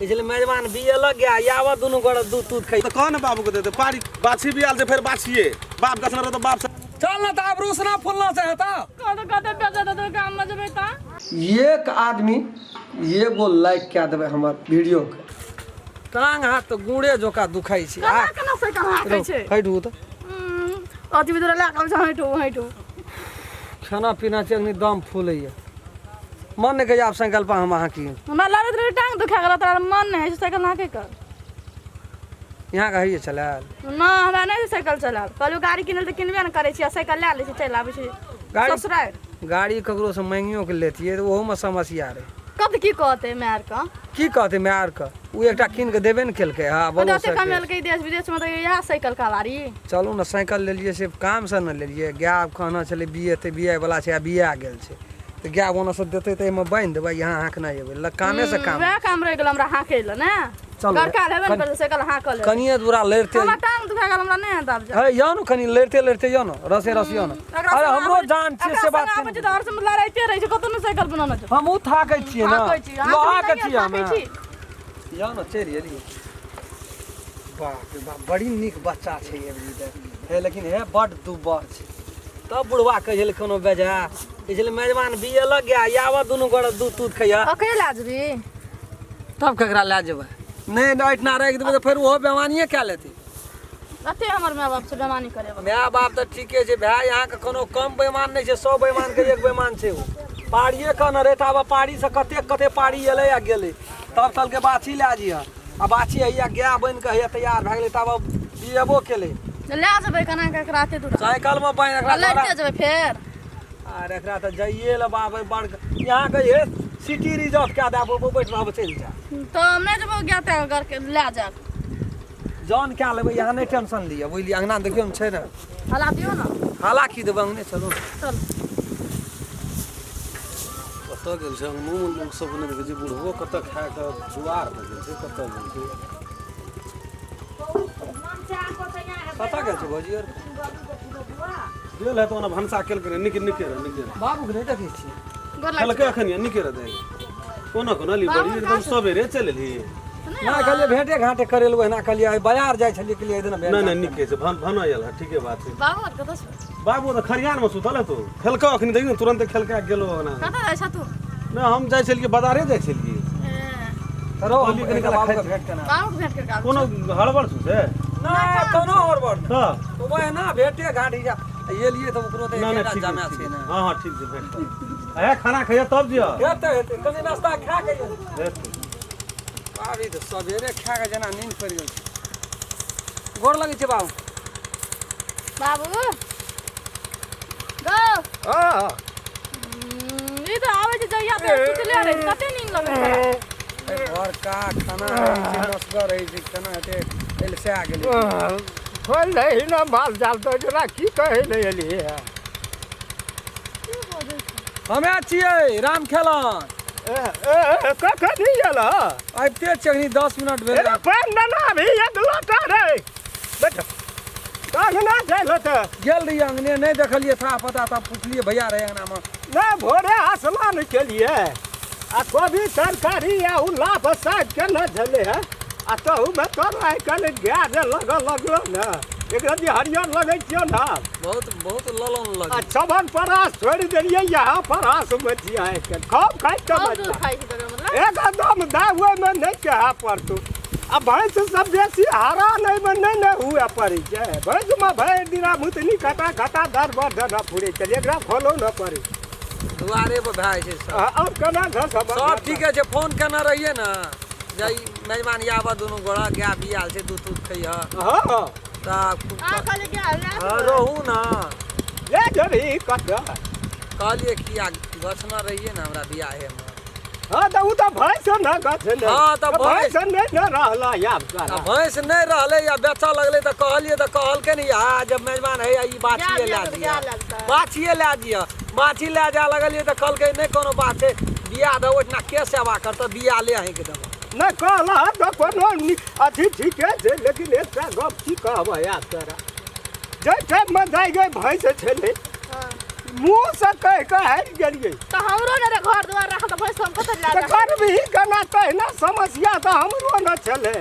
इसलिए मेजबान बिये लग गया यावत दुनू गोड़ा दूध तूध खाइ। तऽ कह ने बाबू के देते पारी बाछी बियाल छै, फेर बाछिए बाप गछने रहत बाप से। चल ना तऽ आब रूसना फुलना से हेता। कत कत बेचत तो गाम में जेबै ता। एक आदमी एगो लाइक कए देबै हमर वीडियो के। टांग हाथ तऽ गुड़े जोका दुखाइ छै। केना केना से कहाँ हाकै छै? हटू तऽ। अथी भी तोरा लए कऽ आबै छै, हटू हटू। खाना पीना छै अखनी दम फूलैया। मन नहि कहैया आब साइकिल पर हम अहाँ की। हमरा लड़ैत रहे टांग दुखा गेल, तोरा मन नहि होइ छै साइकिल हाँके कर। यहाँ के हइए चलायल? ना, हमरा नहि छै साइकिल चलायल। कहलियौ गाड़ी किनल तऽ किनबे ने करै छी आ साइकिल लए लै छी, चलि आबै छी। गाड़ी ससुरारि। गाड़ी ककरो से मांगियो के लेतियै तऽ ओहोमे समस्या रहै। कब की कहतै माय आर के? की कहतै माय आर के? ओ एकटा कीन के देबे ने केलकै। हँ बोलो। ओते कमेलकै देश विदेश में तऽ इएह साइकिल कवारी। चलू ने, साइकिल लेलियै से काम से ने लेलियै। गाय कहना छलै बियेतै, बियाय वाला छै आ बिया गेल छै तऽ गाय ओना से देतै तऽ एहिमे बान्हि देबै, यहाँ अहाँके नहि एबै कामे से काम। वएह काम रहि गेल हमरा हाँकै लए ने। चलू। लड़का हेबे ने करतै साइकिल हाँकल। कनिए दूरा लड़िते हमरा टांग दुखा गेल, हमरा नहि हेत आब जा। हे यौ ने, कनि लड़िते लड़िते यौ ने, रसे रस यौ ने। अरे हमरो जान छियै से बात। आबै छै तऽ हर समय लड़ाइते रहै छै, कतौ ने साइकिल बनाना छै। हमहूँ थाकै छियै ने। थाकै छी। लोहा के छियै हमे। छी। यौ ने, चलि एलियै। बाप रे बाप, बड़ी नीक बच्चा छै अबरी तऽ हे, लेकिन हे बड्ड दुब्बर छै। तब बुढ़वा कहै छलै कोनो बेजा कहै छलै मेजबान बिये लग गया यावत दुनू गोड़ा दूध तूध खैया। ओकरे लए जेबी? तब ककरा लए जेबै? नहि नहि, एहिठिना राखि देबै तऽ फेर ओहो बेमानिए कए लेतै। कते हमर माय बाप छै बेमानी करे वाला? माय बाप तऽ ठीके छै भाय, अहाँके कोनो कम बेमान नहि छै। 100 बेमानके एक बेमान छै। ओ पाड़िए कहने रहै तऽ आब पाड़ीसँ कते कते पाड़ी एलै आ गेलै। तब कहलकै बाछी लए जइहऽ आ बाछी हैया गाय बनि कऽ हैया तैयार भए गेलै, तब आब बिएबो केलै। लए जेबै केना कऽ एकरा एते दूर? साइकिलमे बान्हि एकरा लड़ते जेबै फेर? आर एकरा तऽ जाइए लए बाप बड़ यहाँके हे सिटी रिजर्व कए देब, बैठ रहब, चलि जायब। तऽ हम नहि जेबै गाय ताय करके लए जायब। जन कए लेबै, यहाँ नहि टेंशन लिअ, बुझलियै? अङ्गना देखियौ ने, छै ने। हला दियौ ने। हाला की देबै, अङ्गने चलू। चल। कतऽ गेल छै? अंगनोमे लोक सब नहि देखै छै। बुढ़बो कतऽ खाए कऽ दुआर पर गेल छै, कतऽ गेल छै? कतऽ गेल छै भौजी आर? गेल है तऽ ओना भनसा केलकै रहे, नीके नीके रहे, नीके रहे। बाबूके नहि देखै छियै। गोर लागै। खेलकै अखन, नीके रहै। कोना कोना ली बड़ी एकदम सवेरे चलि एलही? नहि, कहलियै भेंटे घाटे करेलहुँ, एहिना कहलियै। आइ बाजार जाइ छलियै, कहलियै एहि दिना भेंट। नहि नहि, नीके छै, भन भन आयल है, ठीके बात छै। बाबू आर कतऽ छै? बाबू तऽ खरियानमे सुतल हेतौ। खेलकौ अखनी, देखी ने, तुरन्ते खेलकै आ गेलौ ओना। कतऽ जाइ छह तू? नहि, हम जाइ छलियै, बाजारे जाइ छलियै। रौ, हम कहलियै कनि एकरा काल बाबूके खाइ। भेंट केना? बाबूके भेंट करके आबै। कोनो हड़बड़ छौ से? नहि, कोनो हड़बड़ नहि। तऽ वएह ना भेंटे घाट जा एलियै तऽ ओकरो तऽ नहि नहि, एकेटा ठीक जमा छै छै ने। हँ हँ, ठीक छै, भेंट कर। हे, खाना खैया तब जियऽ। हेतै हेतै, कनि नाश्ता खा के एलियै। हेतै। बाबी तऽ सवेरे खा के जेना नींद पड़ि गेल छै। गोर लगै छै बाबू। बाबू गो। हाँ। ई तऽ आबै छै जहिया तऽ सुतले रहै छै, कते नींद लगै छै। घर का खाना रहै छै, नसगर रहै छै, केना हेतै? एलसा गेलै। खोल दही ने माल जाल तऽ एकरा की कहै लए एलियै हँ? हमे छियै राम खेलन। कखन आयल? आबिते छियै, अखनी 10 मिनट भेल। अरे पानि देना अभी एक लोटा रे, बैठ अंगना जाइ होतै। गेल रहियै अंगने, नहि देखलियै था पता, तब पुछलियै भैया रहै अंगनामे। नहि, भोरे स्नान केलियै आ कोबी तरकारी आ उ लाभ साग केने छलै हँ आ तहूमे तोरा आइ काल्हि गाय जे लगऽ लगलो ने, एकरा जे हरियर लगै छियौ ने। बहुत बहुत ललन आ लगे। चवन परास छोड़ि देलियै, यहाँ परासमे छियै आइ काल्हि, खूब खाइ खूब के दूध खाइ छै तकर मतलब। एकदम दाय ओहिमे नहि कहए पड़तौ आ भैंस सब बेसी हरा नहि नहि ने हुए पड़ै छै। भैंसमे भरि दिना मुतनी खटा खटा दर बर धर फुरै छै, एकरा खोलो न पड़ै। दुआरे पर भए जाइ छै सब। आब केना घर सब? सब ठीके छै। फोन केने रहियै ने जे ई मेजबान आबऽ दुनू गोड़ा, गाय बियाल छै, दूध तूध खैहऽ। हँ। तऽ अहाँ कहलियै कि लए हँ जेबै। रहू ने। ले जेबही कतऽ? कहलियै कि आ गछने रहियै ने हमरा बियाहेमे। हँ तऽ ओ तऽ भैंस ने गछ ने। हँ, तऽ भैंस नहि ने रहल आब आ तोरा। भैंस नहि रहलै या बेचऽ लगलै तऽ कहलियै तऽ कहलकै ने आ जब मेजबान है ई बाछिए गाय लए बियाह तऽ दिअ गाय लए जेतै। बाछिए लए दिअ। बाछी लए जाय लगलियै तऽ कहलकै नहि कोनो बात छै, बिया दऽ ओहिठिना के सेवा करतऽ, बिया ले अहीँके देबऽ। नहि कहला तऽ कोनो अथी ठीके छै, लेकिन एकटा गप की कहबै आब तोरा, जाहि टाइममे दाइ गै भैंस छलै हँ। मुँह से कहि कऽ हारि गेलियै। तऽ हमरो ने रे घर दुआर राखल तऽ भैंस हम कतऽ लए तऽ जायब? करबही केना? तहिना समस्या तऽ हमरो ने छलै,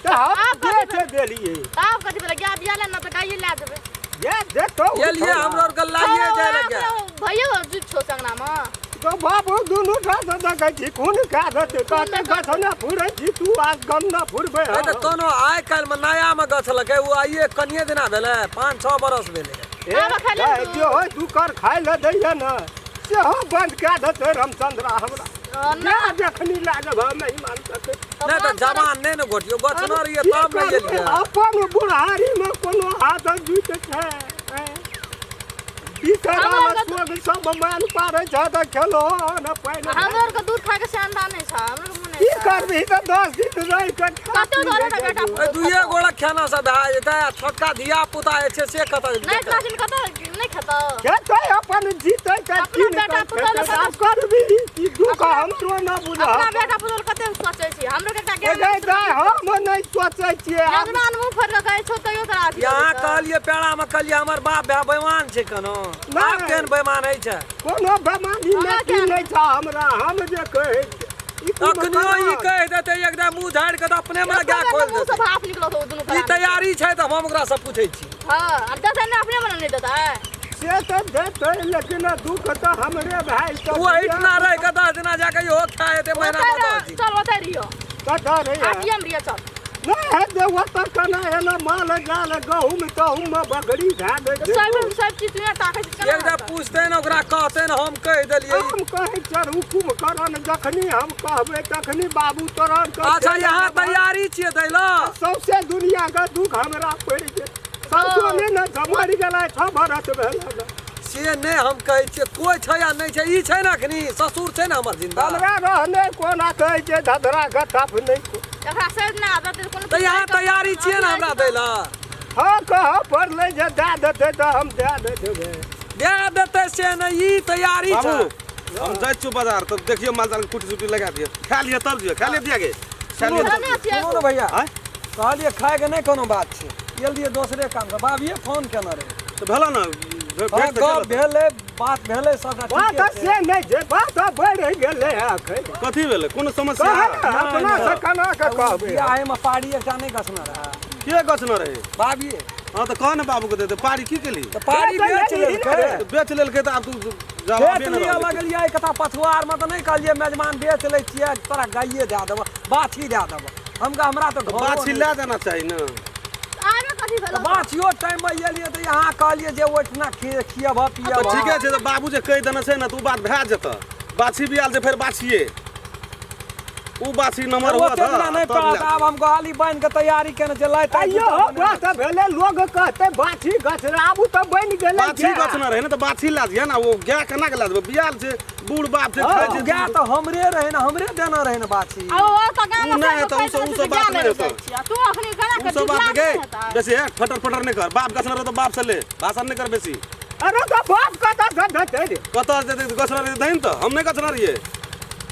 तऽ हम आब कथी बेच देलियै। तऽ आब कथी भेलै? गाय बिया ले ने तऽ गाइए लए जेबै। ये देखो गेलियै हमरो आरके लाइए जाय लए गाय। भैयो जुट छौ संगनामे। तो बाबू दुनू ठाम से देखै छी खून खा देतै, कहतै गछ ने फुरै छी तू, आ गम ने फुरबै। ए तऽ कोनो आइ काल्हिमे नयामे गछलकै ओ? आइए कनिए दिना भेलै, 5-6 बरस भेलै। ए, आब खाय ले तू। जे होय दू कर खाय लए दैया ने, सेहो बंद कए देतै रामचंद्रा हमरा। ना। ना जखनी लए जेबै हम नहीं मान सकै। नहि तऽ जवान नहि ने घोटियो गछने रहियै तब ने गेलियै। अपन बुढ़ारीमे कोनो हाथ जुट छै? हमरा बिसरा सब मान पारै छै तऽ खेलो ने पानि। हमरो आरके दूध खाके सेंधा नहि छै, हमरो के मोन की नहि छै। करबही तऽ 10 दिन रहि कऽ खा कते पी धरे लै ने बेटा। ए दुइए गोड़ा खेना सब भए जेतै आ छोटका धिया पुता जे छै से कतऽ नहि जेतै? खाथिन कतऽ नहि खेतौ? खेतै अपन जीतै तऽ अपना कीन बेटा कऽ पुतोहु खेतै। लए आब करबही की? दुःख हमरो न बुझह। अपना बेटा पुतोहु कते सोचै छी, हमरो के एकटा ए ज्ञान। गै दाइ, हम नहि सोचै छियै आब। यजमान मुँह फोड़ि कऽ कहै छौ तैयो तोरा अथी यहाँ होइ छौ। कहलियै पेड़ामे, कहलियै हमर बाप भाय बेमान छै कोनो? नहि। आब केहन बेमान होइ छै? कोनो बेमानी हमरा नहि क्या? नहि छै हमरा, हम जे कहै छियै ई तू अखनियो ई बताउ। कहि देतै एकटा मुँह झाड़ि कऽ तऽ अपने मे गाय एको बेर खोलि मुँह से देतै। भाप निकलत ओ दुनू ई प्राणी। तैयारी छै तऽ हम ओकरा से पूछै छी। हँ, आ देतै नहि, अपने मने नहि देतै। से तऽ देतै, लेकिन दुःख तऽ हमरे भाय ओ एहिठिना रहि कऽ 10 दिना जाकऽ इहो खा हेतै महीना ओतै मे रह, 10 दिन। चल ओतै रहियो। कतऽ रहियै? आटियम रहियो चल। नहि हेतै ओतऽ, केना एना माल जाल गहूम तहूम बकरी धए दै तऽ छै। सब सब चीज तू ताकै छी केना एकटा हेतौ? पूछतै ने ओकरा, कहतै ने हम कहि देलियै। हम कहै चल हुकुम करन, जखनी हम कहबै तखनी बाबू तोरा आरके अच्छा चलि यहाँ जेबह। तैयारी छियै दै लए? सौंसे दुनिया के दुःख हमरा पड़ि गेल, सौंसो नहि ने मरि गेलै, 6 बरस भेल ने। से नहि, हम कहै छियै कोइ छै या नहि छै, ई छै ने अखनी ससुर छै ने हमर जिंदा। हमरा रहने कोना कहै छै धधरा के टप नहि को। एकरा सैद ना आदत कोनो। तऽ यहाँ तैयारी छियै ने हमरा दै लए? हँ, कहऽ पड़लै जे दए देतै तऽ हम दए दे देबै। दए देतै से नहि, ई तैयारी छै। बाबू, हम जाइ छियौ बाजार, तब देखियौ माल जाल के कुटी सुटी लगा दियौ, खा लिअ तब दियौ, खा लिअ दिया गे, खा लिअ तब दियौ। सुनू ने भैया। आँय? कहलियै खायके नहि कोनो बात छै, गेलियै दोसरे काम से, बाबिये फोन केने रहै। तऽ भेलऽ ने हँ, भेट तऽ गप गेल। भेलै, बात भेलै सबटा। बात ठीके छै। से नहि छै, बात बढ़ि गेलै एखन। कथी भेलै? कोनो समस्या? कह ने, अपना से केना के कहबै? बियाहेमे पाड़ी एकटा नहि गछने रहै। के गछने रहै? बाबिये। हँ तऽ कह ने बाबू के देते पारी, की केली? तऽ पाड़ी बेच बेच लेलही लेलकै। तऽ बेच लेलकै तऽ आब तू जवाबे बेच ने लिअ रहलै। लगलियै कतऽ पछुआरमे तऽ नहि कहलियै मेजमान बेच लै छियै, तोरा गाइए दए देबऽ, बाछी दए देबऽ। हम हमरा तऽ घरो बाछी नहि। लए जाना चाही ने। आरो कथी तऽ भेलौ? बाछियो टाइममे एलियै तऽ यहाँ कहलियै जे ओहिठिना खियबह तऽ पियबह। ठीके छै, तऽ बाबू जे कहि देने छै ने तऽ ओ बात भए जेतऽ। बाछी बियाल छै, फेर बाछिए ओ बाछी नम्बर हुआ ओते दिना नहि पड़त, आब हम गोहाली बान्हि कऽ तैयारी केने छै लाइ ताइ। आइयो दूटा बनेने। बात भेलै, लोग कहतै बाछी गछ आबू तऽ बनि गेलै। बाछी गछने रहै ने तऽ बाछी लए जइहे ने, ओ गाय केना के लए जेबै? बियाल छै, बूढ़ बाप छै, खाइ छै। गाय तऽ हमरे रहै ने, हमरे देना रहै ने बाछी। आ ओ तऽ गाम उ नहि हेतौ, उ सब बात नहि हेतौ। तू अखनी केना ओ के सब बात झुठला गे नहि हेतै? बेसी हे फटर फटर नहि कर, बाप गछने रहौ तऽ बाप से ले, भाषण नहि कर बेसी। अरे तऽ बाप कतऽ से देतै रे? कतऽ जेतै? गछने रहियै दही ने, तऽ हम नहि गछने रहियै।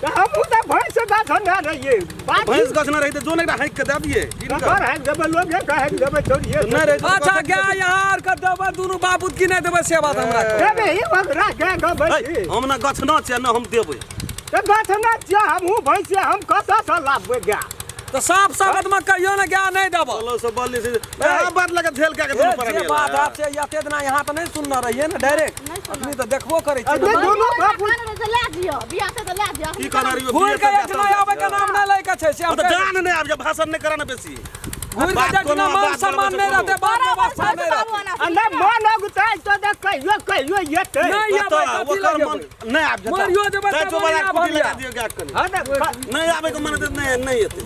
तऽ हमहूँ तऽ भैंस गछने रहियै बाछी। भैंस गछने रही तऽ जो ने एकटा हाँकि के दए दियै कीन कऽ। ककर हाकि देबै? लोगे के हाकि देबै, छोड़िए। नहि रहै तऽ अच्छा कतऽ गाय यहाँ आर के देबै दुनू बाबूत की नहि देबै, से बात हमरा कहू। देबै ही ओकरा गाय के है, भैंसी। हम ने गछना छियै ने हम देबै। तऽ गछने छियै हमहूँ भैंसी, हम कतऽ से लाबबै गाय? तऽ साफ साफ मे कहियो ने गाय नहि देबऽ। बोलो सब बोली से यहाँ बात लगा झेल के ए, दुनू पर जे बात हाथ से एते दिना यहाँ तऽ नहि सुनने रहियै ने, डायरेक्ट अखनी तऽ देखबो करै छियै। अरे ने। दुनू बाबू लए जियो बियाह तऽ लए जियो। की कहना रहियो? घुरि के एकठिना आबै के नाम नहि लै के छै से हम तऽ कहि जान नहि आब जे भाषण नहि करा ने बेसी। घुरि के बात जेठिना कोनो मान बात सम्मान बड़बै नहि छै। रहतै, बात व्यवस्था नहि रहतै। आ नहि मन अगुताइ तऽ देख कहियो कहियो एतै। नहि कतऽ? आबै कथी ओकर लए मन जेबै? नहि आब जेतै। मरियो जेबै जाइ तऽ छौ बाजार, बढ़िआँ कुटी भरिया। लगा दियौ गाय के कनी। हँ तऽ नहि आबै के मन हेतै, नहि नहि एतै।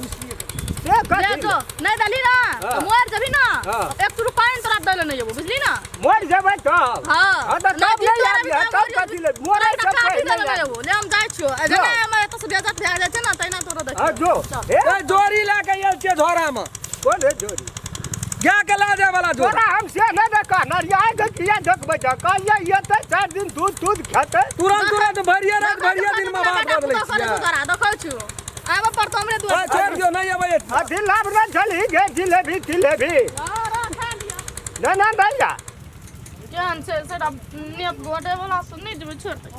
से कथी? ले जो, नहि देली ना तऽ मर जबही ना। हाँ। एक रुपा पानि तोरा दै लए नहि जेबो, बुझली ना? मरि जेबै तब। हाँ। हाँ तऽ नहि तब नहि तोरा आबी, भी तब कथी ले मरै तोरा से काफी पहिले दै लए नहि आबी। जेबो। ले हम जाइ छियौ। आ जेना हमर एतऽ से बेइज्जत भए जाइ छै ने तहिना तोरो हाँ देखियौ। जो हे। ए, जोड़ी लए के आयल छियै झोरामे। कोन रे जोड़ी? गाय के लए जाय वाला जोड़ी। तोरा हम से नहि ने कहने रहियै, आइ के किया देखबै छ? कहलियै एतै 4 दिन दूध तूध खेतै। तुरंत तुरंत भरिये राति भरिये दिन मे बात बदलै छियै। तोरा देखै छियौ, आबऽ पड़तौ हमरे ए, दुआर। छोड़ि दियौ, नहि अबै। अथी लाभ ने छलही गे, जिलेबी तिलेबी? हाँ, खा लिअ। नहि नहि भैया। जे जेहन छै से नेप घोटे वाला से नहि जेबै छोड़ दे।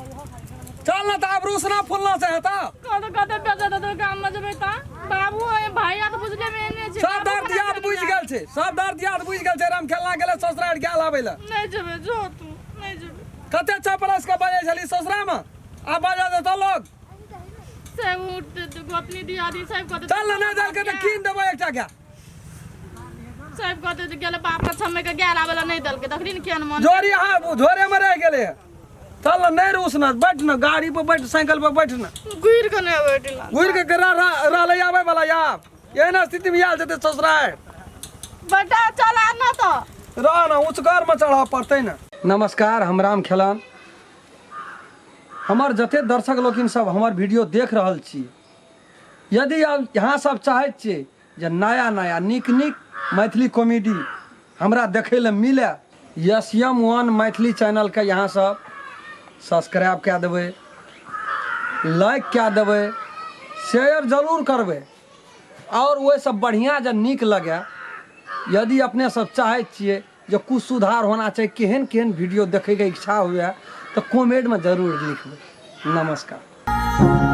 चल ना तऽ आब रूसना फुलना से हेता कतऽ कतऽ बेचत तऽ गाम में जेबै तऽ बाबू ए भैया तऽ बुझले में एने छै सब बाबू दर्द केना याद चलि बुझि जायत? गेल छै सब दर्द याद बुझि गेल छै राम खेलना गेलै ससुराल गेल आबै लए नहि जेबै जो तू नहि जेबै कते चपरस के बजै छली ससुरा मे आब बजा देतौ लोग से उठ गोतनी दियादी सब कहते चल ना नहि देलकै तऽ कीन देबै एकटा गाय सब कहते जे गेलै बाप के छम्मे के गाय लाबै लए नहि देलकै देखली ने केहन मन जोरी हाँ झोरे में रह गेलै चल ना नहीं रूस ना बैठ ना गाड़ी पर बैठ साइकिल पर बैठ ना घुरि के नहि अबै टिला घुर के रहलै आबै वाला आब एहन स्थिति में आयल जेतै ससुराल बेटा चल आ ना तऽ रह ना ऊँचगर में चढ़ऽ पड़तै ना नमस्कार हम राम खेलन हमर जते दर्शक लोकिन सब हमर वीडियो देख रहल छी यदि अहाँ सब चाहैत छियै जे नया नया नीक नीक मैथिली कॉमेडी हमरा देखै लए मिले एस एम वन मैथिली चैनलके यहाँ सब सब्सक्राइब कए देबै लाइक कए देबै शेयर जरूर करबै आओर ओहिसँ बढ़िआँ जे नीक लगए यदि अपने सब चाहै छियै जे किछु सुधार होना चाही केहन केहन वीडियो देखैके इच्छा हुए तऽ कमेंटमे जरूर लिखबै नमस्कार।